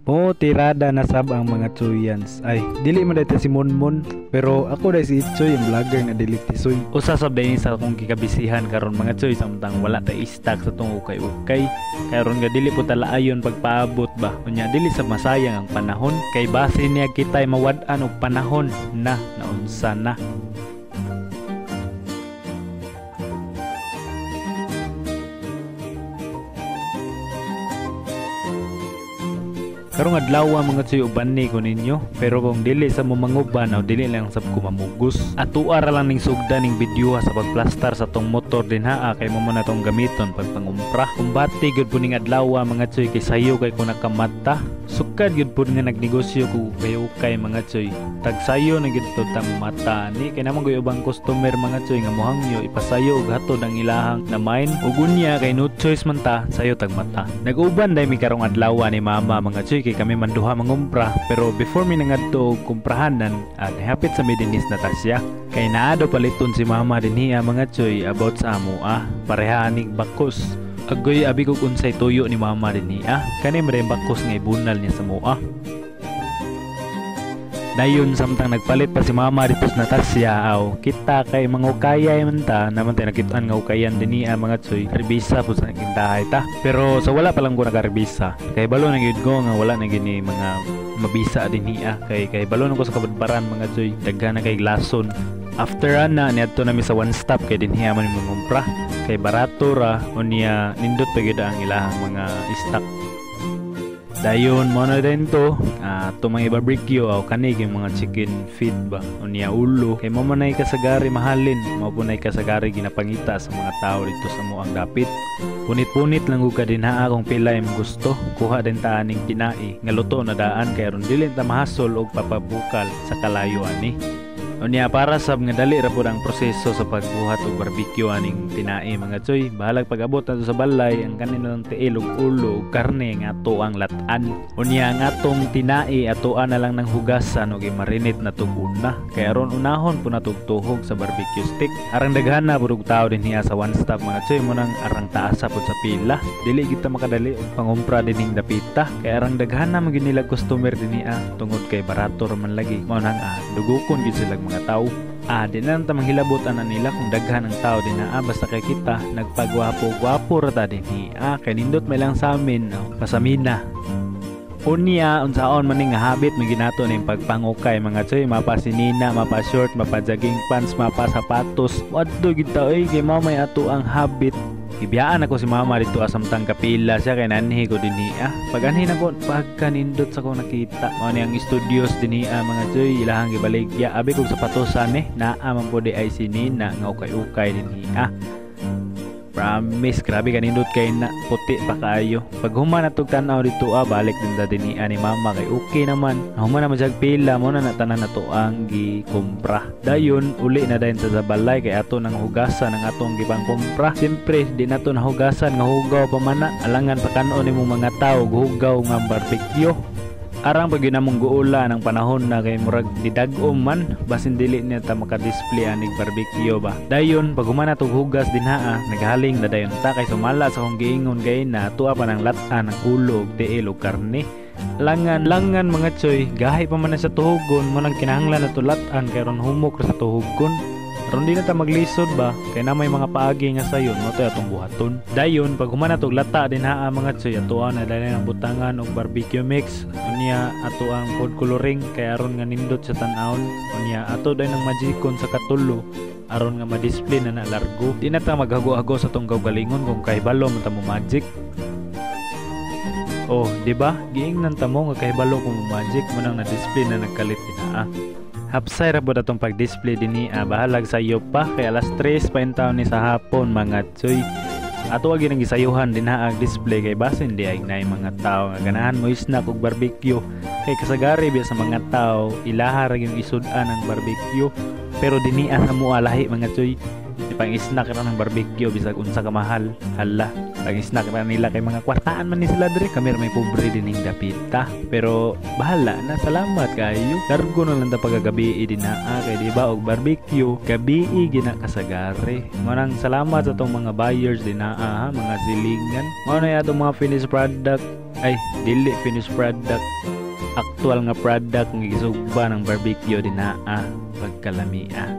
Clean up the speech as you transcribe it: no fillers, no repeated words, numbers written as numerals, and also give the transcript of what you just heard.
Mo tirada na sab ang mga Chuyans. Ay, dili man dayta si Monmon, pero ako dai si Itchoy, ang vlogger nga dili tisoy. Usa sab dai sa akong gikabisihan karon, mga Choy, samtang wala ta istak sa tong ukay-ukay. Karon nga dili po talaayon pagpaabot ba. Unya dili sa masayang ang panahon kay base niya kitay mawad-an og panahon na naunsa na. Karong adlaw, mga tsuy, uban ni ko ninyo, pero kung dili sa mo manguban o dili lang sab ko mamugos. Atua ra lang ning sugda ning video sa pagplastar sa tong motor din ha, kay mo man atong gamiton pag pangumpra. Kumbati gyud po ning adlaw, mga tsuy, kay sayo kay ko nakamata. Sukad gyud pud nga nagnegosyo ko ukay-ukay, mga tsuy. Tagsayo na gyud to ta mata ni kay naman goy ubang customer, mga tsuy, nga mohangyo ipasayo og hatod ang ilahang na mine ug unya kay no choice man ta, sayo tag mata. Nag-uban dai mi karong adlaw ni mama, mga tsuy, kay kami man duha mangumpra, pero before mi nangadto og kumprahanan at hapit sa mi dinhis Natasha kay naa daw paliton si mama dinhi, mga tsuy, about sa amoa pareha aning bakos. Agoy, abi kog unsay tuyo ni mama dinhi. Kani man bakos nga ibunal niya sa moa. Dayon samtang nagpalit pa si mama dito sa Natasha, aw kita kay mangukayay man ta naman tay nakitaan nga ukayan dinhi, mga tsoy, rebisa po sa kintahay ta. Pero sa wala pa lang ko nakarebisa kay balo na gyud ko nga wala na gini mga mabisa dinhi, kay kay balo na ko sa kabadbaran, mga tsoy, daghan na kay glason. After ana, niadto nami sa One Stop kay dinhi man mangumpra kay barato ra, unya nindot pa gyud ang ilahang mga stock. Dayon mo na din to, to mga barbecue aw kanig yung mga chicken feet ba, unya ulo kay mo man ay kasagari mahalin, mao po nay kasagari ginapangita sa mga tao dito sa moang dapit. Punit-punit lang gud ka din ha kung pila imong gusto. Kuha din ta aning tinai nga luto na daan kay aron dili ta mahasol og papabukal sa kalayo ani. Unya para sab nga dali ra pud ang proseso sa pagbuhat og barbecue aning tinai, mga tsoy. Bahalag pag-abot nato sa balay ang kanin lang tiil ug ulo ug karne nga ato ang lat-an. Unya ang atong tinai atoa na lang ng hugasan ug i-marinate na tug una kay aron unahon po natug tuhog sa barbecue stick. Arang daghan na pud og tao dinhi sa One Stop, mga tsoy, mo nang arang taasa pud sa pila. Dili kita makadali og pangumpra dinhing dapita kay arang daghan na man gyud nila customer dinhi tungod kay barato ra man lagi. Mao nang dugukon gyud sila mga tao. Di na lang ta manghilabot ana nila kung daghan ang tao din na, basta kay kita nagpagwapo-gwapo ra ta dinhi. Kay nindot may lang sa amin, oh, pasamina. Unya unsaon man ning nga habit may ginato ning pagpangukay, mga tsoy, mapa sinina, mapa short, mapa jogging pants, mapa sapatos. Wadto gid ta oy kay mao may ato ang habit. Gibiyaan ako si mama dito asamtang kapila siya kay nanhi ko dinhi. Pag-anhi nako pagkanindot sa akong nakita. Mao ni ang studios dinhi, mga tsoy, ilahang gibaligya. Abi kog sapatosan eh, naa man po di ay sinina nga ukay-ukay dinhi. Promise, grabe kanindot kay na puti pa kaayo. Pag human natog tan-aw dito, balik din ta dinhi ni mama kay okay naman. Human naman siya pila mo na natanan na to ang gikumpra. Dayon uli na dayon ta sa balay kay ato nang hugasan ang atong gipangkumpra. Siyempre di nato nahugasan nga hugaw pa man na. Alangan pa kanon nimong mga tawo hugaw nga barbecue. Arang pag yun namong guula ng panahon na kay murag didag-om man, basin dili niya ta maka-display anig barbecue ba. Dayon pag humana tog hugas din ha, naghaling na dayon ta kay sumala sa akong giingon kay na tuwa pa ng lat-an ang ulo ug tiil ug karne. Langan langan, mga tsoy, gahi pa man na sa tuhugon mo nang kinahanglan na to lat-an kay ron humok ra sa tuhugon. Aron di na ta maglisod ba kay na may mga paagi nga sayon mo to atong buhaton. Dayon pag humana tog lata din ha, mga tsoy, atoa na dayon ang butangan og barbecue mix, unya ato ang food coloring kay aron nga nindot sa tan-awon, unya ato dayon ang magicon sa katulo aron nga ma-display na na largo. Di na ta maghago-hago sa tong kaugalingon kung kahibalo man ta mo magic. Oh, di ba? Giingnan ta mo nga kahibalo kung mo magic mo nang na-display na nagkalit dinaa. Hapsay ra pod atong pag-display dinhi, bahalag sa iyo pa kay alas 3 pa intawn ni sa hapon, mga tsoy. Ato agi nang gisayuhan dinha ang display kay basin di ay naay mga tao nga ganahan mo snack og barbecue kay kasagari biya sa mga tao ilaha ra gyud isud-an ang barbecue, pero dinhi sa moa lahi, mga tsoy. Di pang snack ra ng barbecue bisag unsa ka mahal. Hala, pang snack ra nila kay mga kwartaan man ni sila diri, kami ra may pobre dinhing dapita. Pero bahala na, salamat kaayo. Largo na lang ta pagagabi dinaa kay di ba og barbecue gabi gina kasagari. Manang salamat sa atong mga buyers dinaa ha, mga silingan. Mao na atong mga finished product. Ay, dili finished product, actual nga product nga gisugba ng barbecue dinaa, pagkalamia.